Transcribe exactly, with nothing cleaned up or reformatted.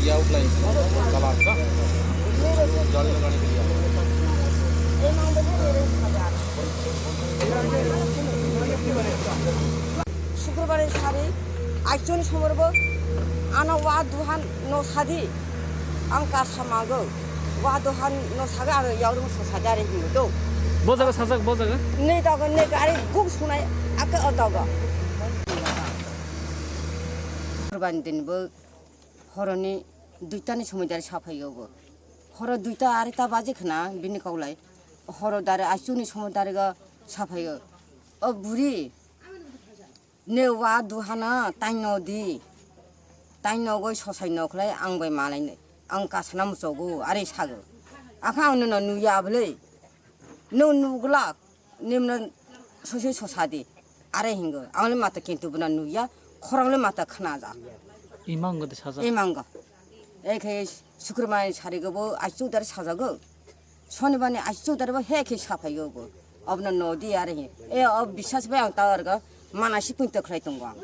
Outline. Kalar ka. Jal na gani diya. Shukrbar ni sari, aichoni somorbo, ano wa duhan no sadi, ang kasa mago, wa duhan no saga ano yaurung so sadari hingo do. Bo jaga sajak, bo jaga? Ne dogo, ne gari guk sunai, ake o dogo. Kurban din bo horoni duita ni somoi dari saphaio bo. Horo duita arita baje khna bini kaulai. Horo dari aichoni somoi dari ga saphaio. O buri, ne wa duhana taino di. Taino goi sosai nokhlai ang bai malai ne. Ang kasana muchogo, are sago. Akha ang no nuya abole. No nuglak, nimno sosai sosadi. Are hingo. Ang le mata kintu buna nuya, khorang le mata khna ja. Imango de saja. Imango. Ekhe sukrumani sarigo bo aichu dari sajago. Sonibani aichu dari bo he khe saphaio bo. Obno nodi are he. E ob bisas bai ang ta arga mana si punto khlai tongo ang.